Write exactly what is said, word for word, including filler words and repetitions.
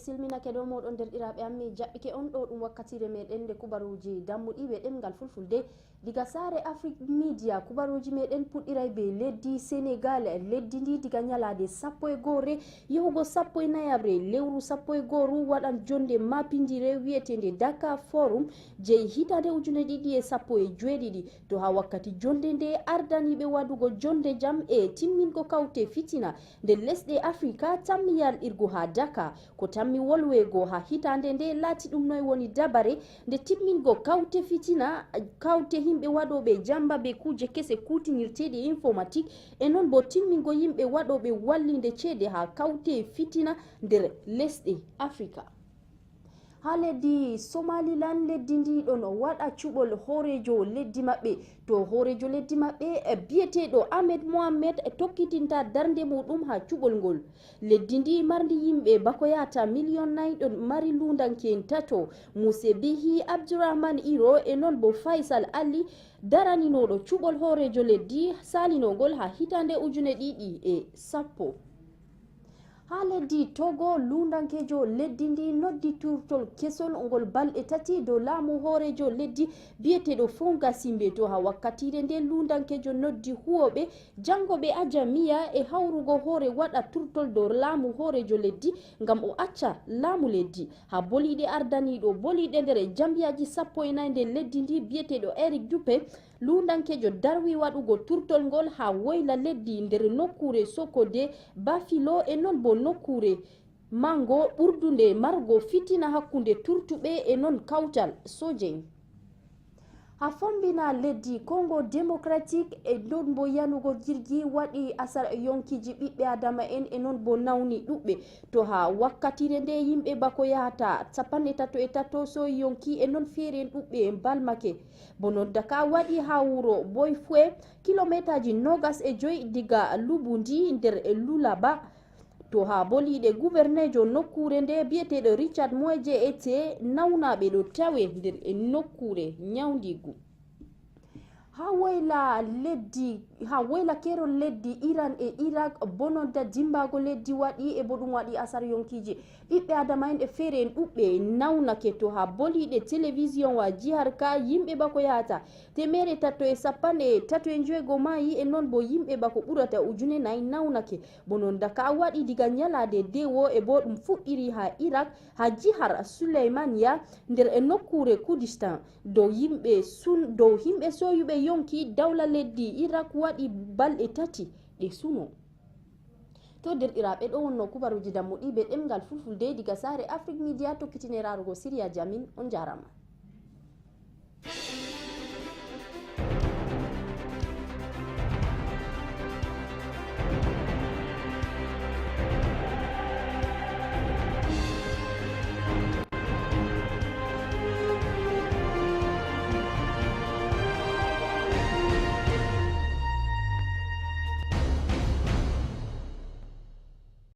Silminake dow mooɗon, derɗiraaɓe am, mi jaɓɓike on. Ɗo ɗum wakkatiire meɗen nde kubaruuji dammuɗi be ɗemngal Fulfulde. Diga saare Afrik Media, kubaruuji meɗen puɗɗiray be leddi Senegal. Leddi ndi diga nyalaade sappo e goore yahugo sappo e nayaɓre lewru sappo e gooru waɗan jonde mapindire wi'eteende Dakar Forum jey hitaande ujune ɗiɗi e sappo e joweeɗiɗi. To haa wakkati jonde nde, ardaniiɓe waɗugo jonde jam e timmingo kawte fitina nder lesɗe Afrika tammi yarɗirgo haa Dakar. Ko tammi wolweego haa hitaande nde laati ɗum noy woni dabare nde timmingo kawte fitina, kawte yimɓe waɗooɓe jamba be kuuje kese kuutinirteeɗe informatik, e non bo timmingo yimɓe waɗooɓe wallinde ceede haa kawte fitina nder lesɗe Afrika. Haa leddi Somaliland, leddi ndi ɗon waɗa cuɓol hooreejo leddi maɓɓe. To hooreejo leddi maɓɓe, eh, biyeteeɗo Ahmed Mohamed tokkitinta darnde muɗum haa cuɓol ngol. Leddi ndi marndi yimɓe bako yahata miliyon nayi ɗon mari luundanke'en tato, Muse Bihi Abdurrahman Iro e non bo Faisal Ali, daraninooɗo cuɓol hooreejo leddi saalinongol haa hitaande ujune ɗiɗi e sappo. Haa leddi Togo, luundankeejo leddi ndi noddi turtol kesol ngol balɗe tati dow laamu hooreejo leddi biyeteeɗo Fonga Simbe. To haa wakkatiire nde, luundankeejo noddi huwooɓe janngoɓe Ajamiya e hawrugo hoore waɗa turtol dow laamu hooreejo leddi ngam o acca laamu leddi. Haa boliiɗe, ardaniiɗo boliiɗe nder jam'iyaaji sappo e nayi nder leddi ndi biyeteeɗo Eric Dupe, luundankeejo darwi waɗugo turtol ngol haa woyla leddi nder nokkuure Sokode, Bafilo e non bo nokkuure mango ɓurdunde margo fitina hakkunde turtuɓe e non kawtal sooje'en. Haa fombina leddi Congo Democratique, e non bo yanugo jirgi waɗi asar yonkiiji ɓiɓɓe adama'en e non bo nawni ɗuɓɓe. To haa wakkatiire nde, yimɓe bako yahata capanɗe tato e tato sooyi yonki e non feere en ɗuɓɓe en balmake. Bononda ka waɗi haa wuro Boyfwe, kilomeetaaji noogas e joy diga Lubundi nder Lulaba. To haa boliiɗe, guverneejo nokkuure nde biyeteeɗo Richard Moeje Ete, nawnaaɓe ɗo tawe nder nokkuure nyawndiigu. Haa woyla leddi, haa woyla keerol leddi Iran e Irak, bononda dimbaago leddi waɗi e bo ɗum waɗi asar yonkiiji ɓiɓɓe adama'en e feere en ɗuɓɓe nawnake. To haa boliiɗe, television wa jihar ka, yimɓe bako yahata teemeɗɗe tato e sappanɗe tato e njoweego maayi e non bo yimɓe bako ɓurata ujune nayi nawnake. Bononda ka waɗi diga nyalaade dewo e bo ɗum fuɗɗiri haa Irak, haa jihar Suleymaniya nder e nokkuure Kurdistan. Dow yimɓe sun-, dow yimɓe sooyuɓe yonki, dawla leddi Irak waɗi balɗe tati ɗe suno. To derɗiraaɓe, ɗo wonno kubaruuji dammuɗi be ɗemngal Fulfulde diga saare Afrik Media. Tokkitine raarugo siriyaaji amin. On njaaraama.